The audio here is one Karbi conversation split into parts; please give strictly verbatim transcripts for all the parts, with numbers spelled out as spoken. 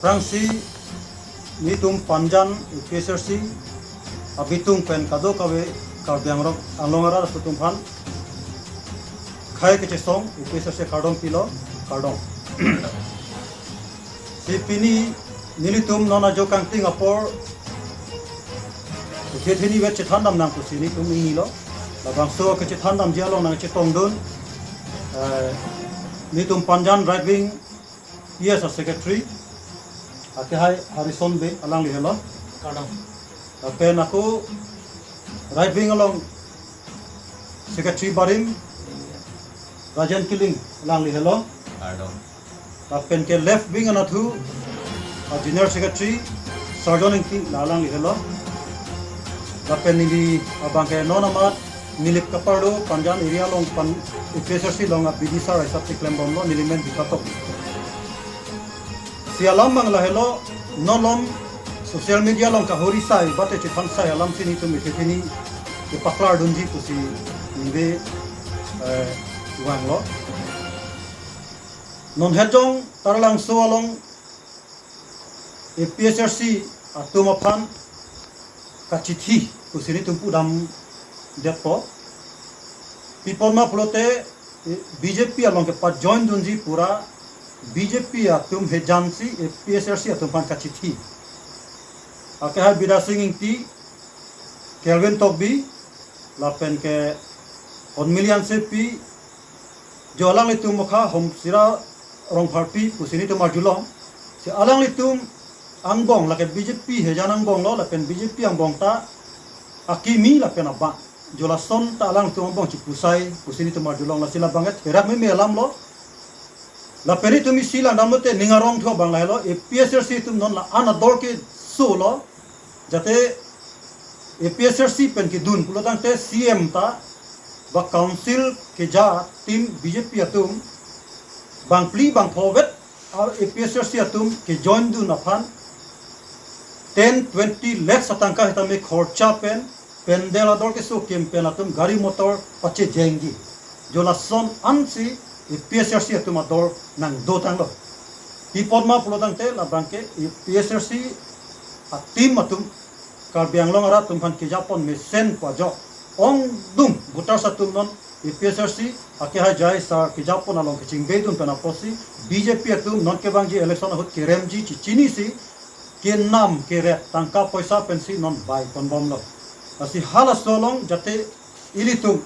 Aphrangsi nelitum Panjan A P H L C abitung pen kadokave Karbi Anglong, Anglong arat atum aphan khei kachesong A P H L C kardom pilo, kardom. Si pini nelitum non ajo kangting apor kethethini vet chethan dam nang pusi nelitum ingnilo. Labangso kachethan damji along nangchetongdun, eh, nelitum Panjan Right Wing P S a Secretary, akehai Harrison Bey, alangli helo. Kardom. Lapen ako Right Wing along Secretary barim Rajen Killing, alangli helo. Kardom. Lapen ke Left Wing anatthu a General Secretary Sarjon Ingti, la alangli helo. Lapen neli abang ke non amat Nilip Kaparlo, Panjan area along pan A P H L C along a bidisar aisap si klembomlo, neli men Bikatok. Si alam abang lahelo, non along social media along kahori sai, bate chethan sai alam si nelitum kethethini kepaklardunji pusi ningve, eh, vanglo. Non het jong Taralangso along A P H L C atum aphan kachithi pusi nelitum pudam detpo. Pi apot ma pulote, eh, B J P along kepajoin dunji pura B J P atum hejansi A P H L C atum aphan kachithi. Akehai Bidya Sing Ingti, Kelvin Tokbi, lapen ke Hornmili Hansepi, jo alanglitum mokha Homsira Rongpharpi pusi nelitum arjulong. Si alanglitum angbong lake B J P hejan angbonglo, lapen B J P angbong ta akimi lapen abang. Jo lason ta alanglitum angbong chipusai pusi nelitum arjulong, lasi labang ke therak meme alamlo. Lapen nelitum isi langdam lote ning arong thu abang lahelo, A P H L C atum non la-an ador kesolo. Jate A P H L C pen kedun pulotangte C M ta ba council keja team B J P atum bangphli bangpho vet a-, A P H L C atum kejoin dun aphan ten twenty lakhs atangka hetame khorcha pen, pandal ador keso kim pen latum gari motor pachejengji. Jo lason ansi A P H L C atum ador nangdotanglo. Pi apot ma pulotangte labang ke A P H L C a team atum Karbi Anglong arat atum aphan kejapon mesen pu ajok ongdung voters atum non A P H L C akehai Jai sir kejapon along kechingbe dun pen apotsi B J P atum non kevangji election ahut keremji chechinisi kenam keret tangka poisa pensi non baiponbomlo. Lasi halaso along jate ilitum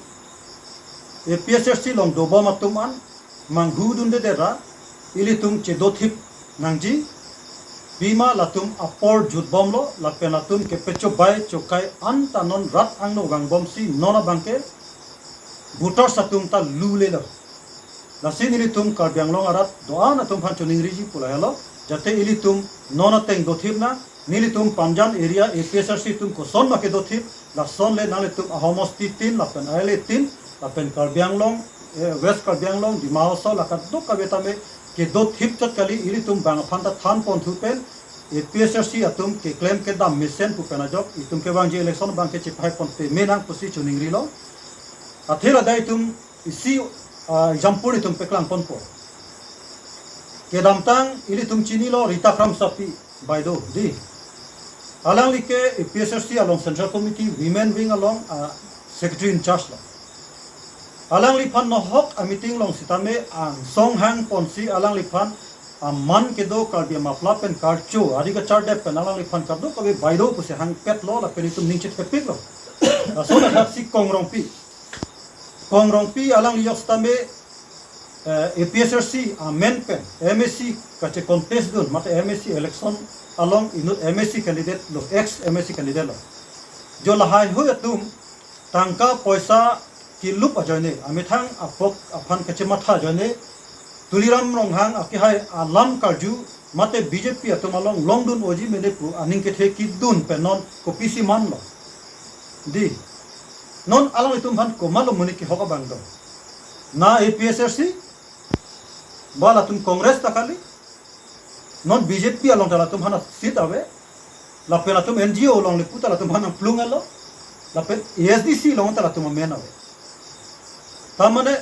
A P H L C along dobom atum an manghudundedet ra ilitum chedothip nangji, pima latum apor jutbomlo, lapen latum kepechobai chokai anta non rat angno vangbomsi non abang ke voters atum ta lulelo. Lasi nelitum Karbi Anglong arat do-an atum aphan choningriji pu lahelo, jate ilitum non ateng dothip nang, nelitum Panjan area A P H L C atum koson ma kedothip, lason le nanglitum ahomosti tin, lapen aile tin, lapen Karbi Anglong, eh, West Karbi Anglong, Dima Hasao, la kadokave tame kedothip chot kali, ilitum bang aphan ta thanponthu pen, A P H L C atum keklem kedam mesen pu pen ajok, itum kevangji election abang ke chepahai ponpe menang pusi choningrilo. Athe ladak itum isi, ah, example itum paklangponpo. Kedamtang ilitum chinilo Rita Kramsapi baideo, dei. Alangli ke A P H L C along Central Committee Women Wing along, ah, Secretary in charge lo. Alangliphan nohok a meeting along sitame angsong hangponsi alangliphan aman kedo Karbi amapla pen karcho, adi kachardep pen alangliphan kadokave baideo pusi hangpetlo lapen itum ning chethepiklo. Laso ladak si Kong Rongpi. Kong Rongpi alangli ajok sitame, eh, A P H L C amen pen M A C kachecontest dun, mate M A C election along inut M A C candidate lo, ex M A C candidate lo. Jo lahaihui atum tangka poisa kelup ajoine, amethang apok aphan kachematha ajoine, Tuliram Ronghang akehai alam karju, mate B J P atum along longdun oji mene pu aning kethe kidun pen non kopisi manlo. Dei. Non alanglitum aphan komatlo monit kehok abang do? Na A P H L C, ba latum Congress ta kali. Non B J P along ta latum aphan seat ave. Lapen latum N G O along le pu ta latum aphan nangplung alo. Lapen A S D C along ta latum amen ave. Ta mane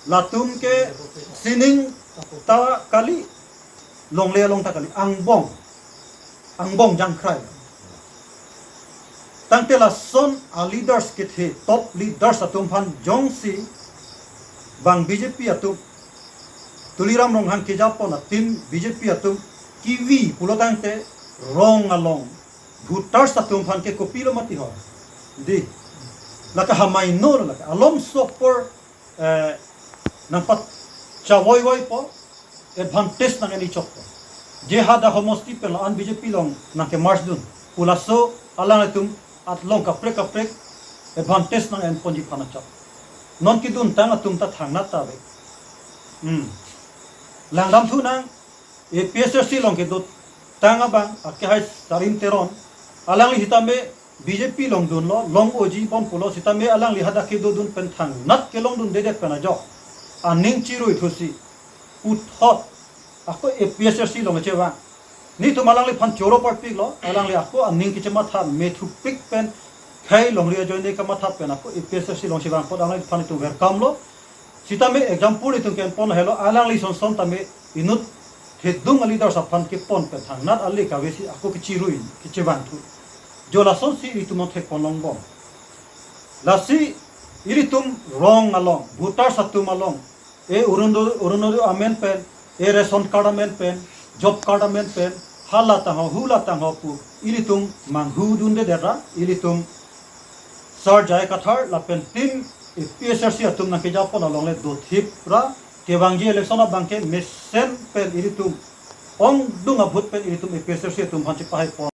latum ke sining ta kali. longle along ta kali, angbong, angbong jangkrai. Tangte lason a leaders kethe, top leaders atum aphan jongsi bang B J P atum, Tuliram Ronghang kejapon a-team B J P atum kevi pulo tangte rong along voters atum aphan ke kopilo mati ho. Dei, lake hamai no lo, lake alom sopor, eh, nangpachavoivoipo, advantage nang-en-ik chokpo. Je hadak homosti pen la-an B J P along nangke-merge dun pu laso alanglitum along kaprek kaprek advantage nang-enponji aphan achok. Non keduntang atum ta thangnat ta ave. Hmm. Langdamthu nang, A P H L C along kedotang abang akehai Sarin Teron, alangli sitame B J P along dunlo, long-oji bom pulo, sitame alangli hadak kedodun pen thangnat kelongdundedet pen ajok aning chiruithusi puthot ako A P H L C along chevang. Netum alangliphan choro parpiklo, alangli ako aning kechematha methupik pen khei longri ajoine kamatha pen ako A P H L C along chevang apot alangliphan itum welcome lo. Sitame example itum ke-enpon helo, alangli sonson tame inut thedung a-leaders aphan kepon pen thangnat ale kavesi ako kechirui, kechevangthu. Jo lasonsi itum nangthekpon longbom. Lasi ilitum rong along, voters atum along, e Orunodoi, Orunodoi amen pen, e ration card amen pen, job card amen pen, hala tangho, hula tangho pu ilitum manghudundedet ra, ilitum Sir J I Kathar lapen team A P H L C atum nangkejapon along le dothip ra, kevangji election abang ke mesen pen ilitum ongdung a-vote pen ilitum A P H L C atum aphan chepahaipon.